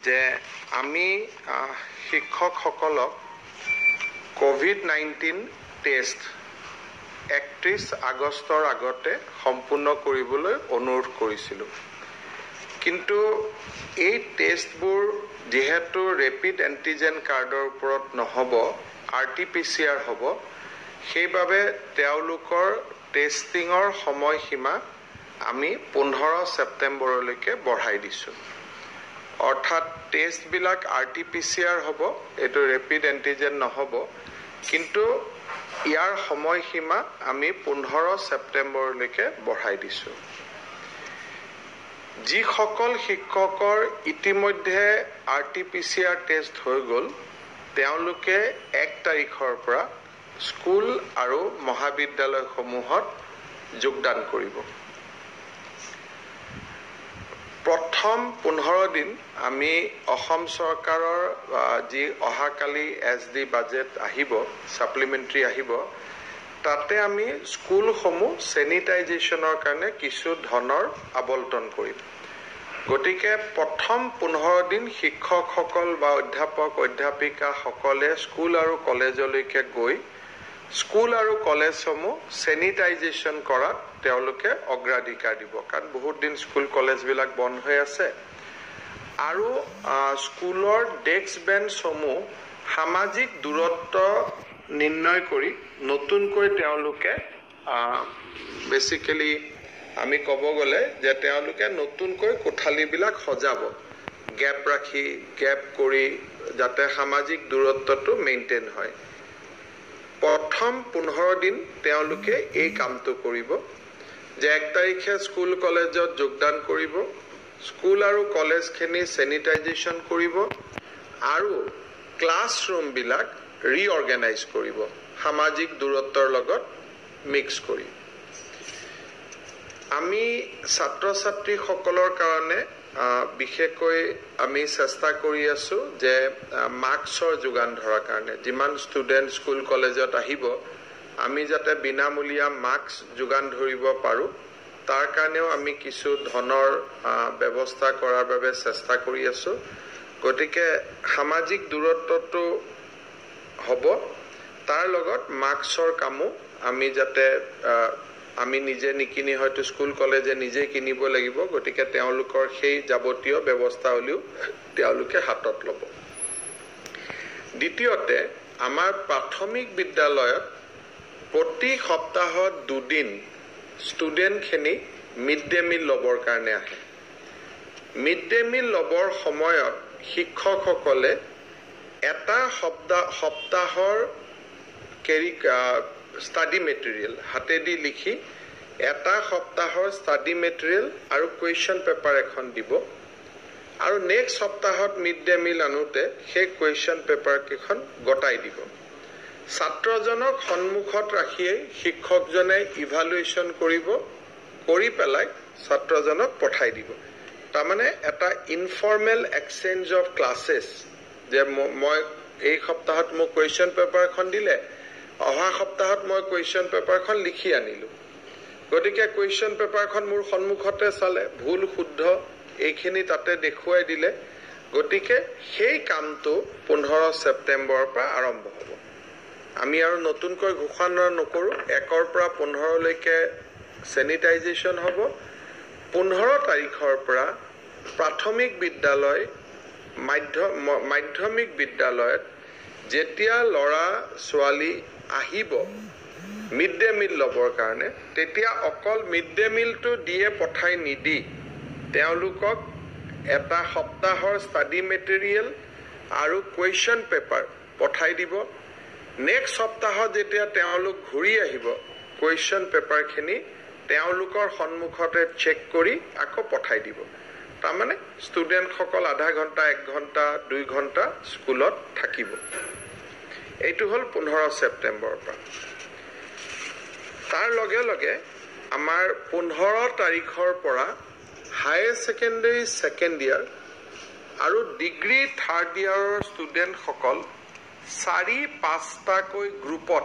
যে আমি শিক্ষকসকলক কোভিড-19 টেষ্ট 31 আগষ্টৰ আগতে সম্পূৰ্ণ কৰিবলৈ অনুৰোধ কৰিছিলোঁ। কিন্তু এই টেষ্টবোৰ যিহেতু ৰেপিড এণ্টিজেন কাৰ্ডৰ ওপৰত নহ'ব, RT-PCR হ'ব, সেইবাবে তেওঁলোকৰ টেষ্টিঙৰ সময়সীমা আমি 15 ছেপ্টেম্বৰলৈকে বঢ়াই দিছোঁ। অৰ্থাৎ টেষ্টবিলাক RT-PCR হ'ব, এইটো ৰেপিড এণ্টিজেন নহ'ব, কিন্তু ইয়াৰ সময়সীমা আমি 15 ছেপ্টেম্বৰলৈকে বঢ়াই দিছোঁ। যিসকল শিক্ষকৰ ইতিমধ্যে RT-PCR test হৈ গ'ল, তেওঁলোকে 1 তাৰিখৰ পৰা স্কুল আৰু মহাবিদ্যালয়সমূহত যোগদান কৰিব। প্ৰথম 15 দিন আমি অসম চৰকাৰৰ যি অহাকালি SD budget আহিব, ছাপ্লিমেণ্টাৰী আহিব, তাতে আমি স্কুলসমূহ চেনিটাইজেশ্যনৰ কাৰণে কিছু ধনৰ আবণ্টন কৰিম। গতিকে প্ৰথম 15 দিন শিক্ষকসকল বা অধ্যাপক অধ্যাপিকাসকলে স্কুল আৰু কলেজলৈকে গৈ স্কুল আৰু কলেজসমূহ চেনিটাইজেশ্যন কৰাত তেওঁলোকে অগ্ৰাধিকাৰ দিব, কাৰণ বহুত দিন স্কুল কলেজবিলাক বন্ধ হৈ আছে। আৰু স্কুলৰ ডেস্ক বেঞ্চসমূহ সামাজিক দূৰত্ব নিৰ্ণয় কৰি নতুনকৈ তেওঁলোকে বেচিকেলি আমি ক'ব গ'লে যে তেওঁলোকে নতুনকৈ কোঠালিবিলাক সজাব, গেপ ৰাখি গেপ কৰি, যাতে সামাজিক দূৰত্বটো মেইনটেইন হয়। প্ৰথম 15 দিন তেওঁলোকে এই কামটো কৰিব যে 1 তাৰিখে স্কুল কলেজত যোগদান কৰিব, স্কুল আৰু কলেজখিনি চেনিটাইজেশ্যন কৰিব আৰু ক্লাছৰুমবিলাক ৰিঅৰ্গেনাইজ কৰিব সামাজিক দূৰত্বৰ লগত মিক্স কৰি। আমি ছাত্ৰ ছাত্ৰীসকলৰ কাৰণে বিশেষকৈ আমি চেষ্টা কৰি আছোঁ যে মাস্কৰ যোগান ধৰাৰ কাৰণে যিমান ষ্টুডেণ্ট স্কুল কলেজত আহিব, আমি যাতে বিনামূলীয়া মাস্ক যোগান ধৰিব পাৰোঁ, তাৰ কাৰণেও আমি কিছু ধনৰ ব্যৱস্থা কৰাৰ বাবে চেষ্টা কৰি আছোঁ। গতিকে সামাজিক দূৰত্বটো হ'ব, তাৰ লগত মাস্কৰ কামো আমি যাতে আমি নিজে নিকিনি হয়তো স্কুল কলেজে নিজে কিনিব লাগিব, গতিকে তেওঁলোকৰ সেই যাৱতীয় ব্যৱস্থা হ'লেও তেওঁলোকে হাতত ল'ব। দ্বিতীয়তে, আমাৰ প্ৰাথমিক বিদ্যালয়ত প্ৰতি সপ্তাহত 2 দিন ষ্টুডেণ্টখিনি মিড ডে মিল ল'বৰ কাৰণে আহে। মিড ডে মিল ল'বৰ সময়ত শিক্ষকসকলে এটা সপ্তাহৰ ষ্টাডি মেটেৰিয়েল হাতেদি লিখি এটা সপ্তাহৰ ষ্টাডি মেটেৰিয়েল আৰু কুৱেশ্যন পেপাৰ এখন দিব, আৰু নেক্সট সপ্তাহত মিড ডে মিল আনোতে সেই কুৱেশ্যন পেপাৰকেইখন গতাই দিব। ছাত্ৰজনক সন্মুখত ৰাখিয়েই শিক্ষকজনে ইভালুৱেশ্যন কৰিব, কৰি পেলাই ছাত্ৰজনক পঠাই দিব। তাৰমানে এটা ইনফৰ্মেল এক্সচেঞ্জ অফ ক্লাছেছ, যে মই এই সপ্তাহত মোক কুৱেশ্যন পেপাৰখন দিলে, অহা সপ্তাহত মই কুৱেশ্যন পেপাৰখন লিখি আনিলোঁ, গতিকে কুৱেশ্যন পেপাৰখন মোৰ সন্মুখতে চালে, ভুল শুদ্ধ এইখিনি তাতে দেখুৱাই দিলে। গতিকে সেই কামটো 15 ছেপ্টেম্বৰৰ পৰা আৰম্ভ হ'ব। আমি আৰু নতুনকৈ ঘোষণা নকৰোঁ, 1ৰ পৰা 15লৈকে চেনিটাইজেশ্যন হ'ব। 15 তাৰিখৰ পৰা প্ৰাথমিক বিদ্যালয়, মাধ্যমিক বিদ্যালয়ত যেতিয়া ল'ৰা ছোৱালী আহিব মিড ডে মিল ল'বৰ কাৰণে, তেতিয়া অকল মিড ডে মিলটো দিয়ে পঠাই নিদি তেওঁলোকক এটা সপ্তাহৰ ষ্টাডি মেটেৰিয়েল আৰু কুৱেশ্যন পেপাৰ পঠাই দিব। নেক্সট সপ্তাহত যেতিয়া তেওঁলোক ঘূৰি আহিব, কুৱেশ্যন পেপাৰখিনি তেওঁলোকৰ সন্মুখতে চেক কৰি আকৌ পঠাই দিব। তাৰমানে ষ্টুডেণ্টসকল আধা ঘণ্টা, 1 ঘণ্টা, 2 ঘণ্টা স্কুলত থাকিব। এইটো হ'ল 15 ছেপ্টেম্বৰৰ পৰা। তাৰ লগে লগে আমাৰ 15 তাৰিখৰ পৰা হায়াৰ ছেকেণ্ডেৰী ছেকেণ্ড ইয়াৰ আৰু ডিগ্ৰী থাৰ্ড ইয়াৰৰ ষ্টুডেণ্টসকল 4-5টাকৈ গ্ৰুপত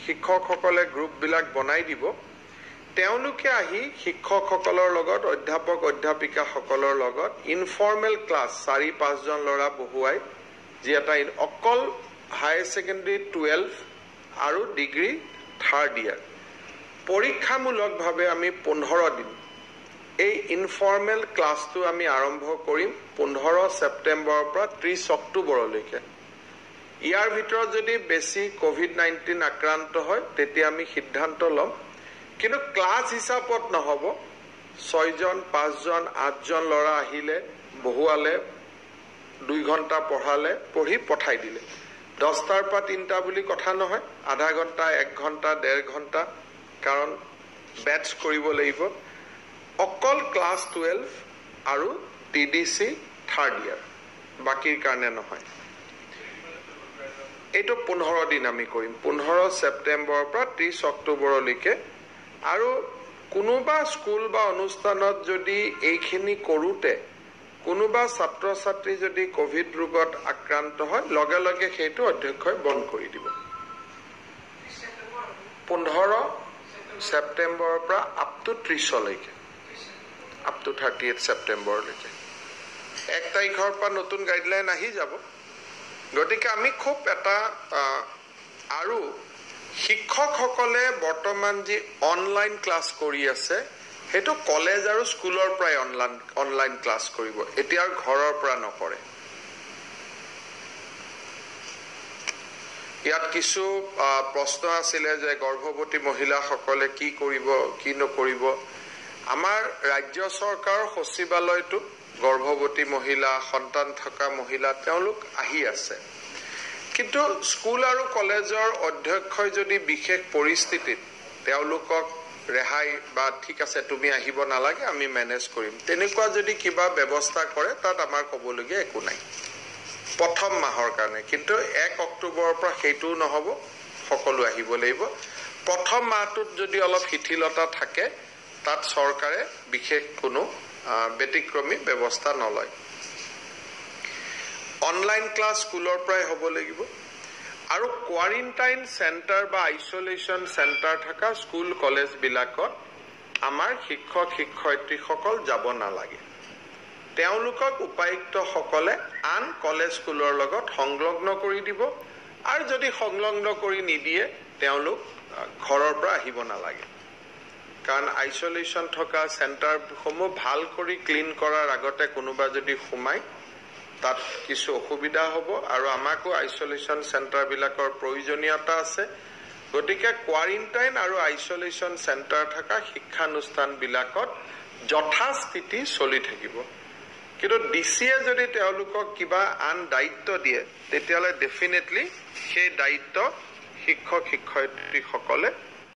শিক্ষকসকলে গ্ৰুপবিলাক বনাই দিব। তেওঁলোকে আহি শিক্ষকসকলৰ লগত, অধ্যাপক অধ্যাপিকাসকলৰ লগত ইনফৰ্মেল ক্লাছ 4-5জন ল'ৰা বহুৱাই, যি এটা অকল হায়াৰ ছেকেণ্ডেৰী 12 আৰু ডিগ্ৰী থাৰ্ড ইয়াৰ পৰীক্ষামূলকভাৱে আমি 15 দিন এই ইনফৰ্মেল ক্লাছটো আমি আৰম্ভ কৰিম 15 ছেপ্টেম্বৰৰ পৰা 30 অক্টোবৰলৈকে। ইয়াৰ ভিতৰত যদি বেছি কোভিড-19 আক্ৰান্ত হয় তেতিয়া আমি সিদ্ধান্ত ল'ম, কিন্তু ক্লাছ হিচাপত নহ'ব। 6জন 5জন 8জন ল'ৰা আহিলে বহুৱালে, 2 ঘণ্টা পঢ়ালে, পঢ়ি পঠাই দিলে। 10টাৰ পৰা 3টা বুলি কথা নহয়, আধা ঘণ্টা, 1 ঘণ্টা, 1.5 ঘণ্টা, কাৰণ বেটছ কৰিব লাগিব। অকল ক্লাছ 12 আৰু TDC third year, বাকীৰ কাৰণে নহয়। এইটো 15 দিন আমি কৰিম, 15 ছেপ্টেম্বৰৰ পৰা 30 অক্টোবৰলৈকে। আৰু কোনোবা স্কুল বা অনুষ্ঠানত যদি এইখিনি কৰোঁতে কোনোবা ছাত্ৰ ছাত্ৰী যদি কোভিড ৰোগত আক্ৰান্ত হয়, লগে লগে সেইটো অধ্যক্ষই বন্ধ কৰি দিব। 15 ছেপ্টেম্বৰৰ পৰা আপ টু 30লৈকে, আপ টু 30 ছেপ্টেম্বৰলৈকে। 1 তাৰিখৰ পৰা নতুন গাইডলাইন আহি যাব। গতিকে আমি খুব এটা আৰু শিক্ষকসকলে বৰ্তমান যি অনলাইন ক্লাছ কৰি আছে, সেইটো কলেজ আৰু স্কুলৰ পৰাই অনলাইন ক্লাছ কৰিব, এতিয়া ঘৰৰ পৰা নকৰে। ইয়াত কিছু প্ৰশ্ন আছিলে যে গৰ্ভৱতী মহিলাসকলে কি কৰিব কি নকৰিব। আমাৰ ৰাজ্য চৰকাৰৰ সচিবালয়তো গৰ্ভৱতী মহিলা, সন্তান থকা মহিলা তেওঁলোক আহি আছে, কিন্তু স্কুল আৰু কলেজৰ অধ্যক্ষই যদি বিশেষ পৰিস্থিতিত তেওঁলোকক ৰেহাই বা ঠিক আছে তুমি আহিব নালাগে আমি মেনেজ কৰিম, তেনেকুৱা যদি কিবা ব্যৱস্থা কৰে তাত আমাৰ ক'বলগীয়া একো নাই প্ৰথম মাহৰ কাৰণে। কিন্তু 1 অক্টোবৰৰ পৰা সেইটোও নহ'ব, সকলো আহিব লাগিব। প্ৰথম মাহটোত যদি অলপ শিথিলতা থাকে তাত চৰকাৰে বিশেষ কোনো ব্যতিক্ৰমী ব্যৱস্থা নলয়। অনলাইন ক্লাছ স্কুলৰ পৰাই হ'ব লাগিব। আৰু কোৱাৰেণ্টাইন চেণ্টাৰ বা আইচলেশ্যন চেণ্টাৰ থকা স্কুল কলেজবিলাকত আমাৰ শিক্ষক শিক্ষয়িত্ৰীসকল যাব নালাগে। তেওঁলোকক উপায়ুক্তসকলে আন কলেজ স্কুলৰ লগত সংলগ্ন কৰি দিব, আৰু যদি সংলগ্ন কৰি নিদিয়ে তেওঁলোক ঘৰৰ পৰা আহিব নালাগে। কাৰণ আইচলেশ্যন থকা চেণ্টাৰসমূহ ভাল কৰি ক্লিন কৰাৰ আগতে কোনোবা যদি সোমায় তাত কিছু অসুবিধা হ'ব, আৰু আমাকো আইচলেশ্যন চেণ্টাৰবিলাকৰ প্ৰয়োজনীয়তা আছে। গতিকে কোৱাৰেণ্টাইন আৰু আইচলেশ্যন চেণ্টাৰ থকা শিক্ষানুষ্ঠানবিলাকত যথাস্থিতি চলি থাকিব। কিন্তু ডি চিয়ে যদি তেওঁলোকক কিবা আন দায়িত্ব দিয়ে তেতিয়াহ'লে ডেফিনেটলি সেই দায়িত্ব শিক্ষক শিক্ষয়িত্ৰীসকলে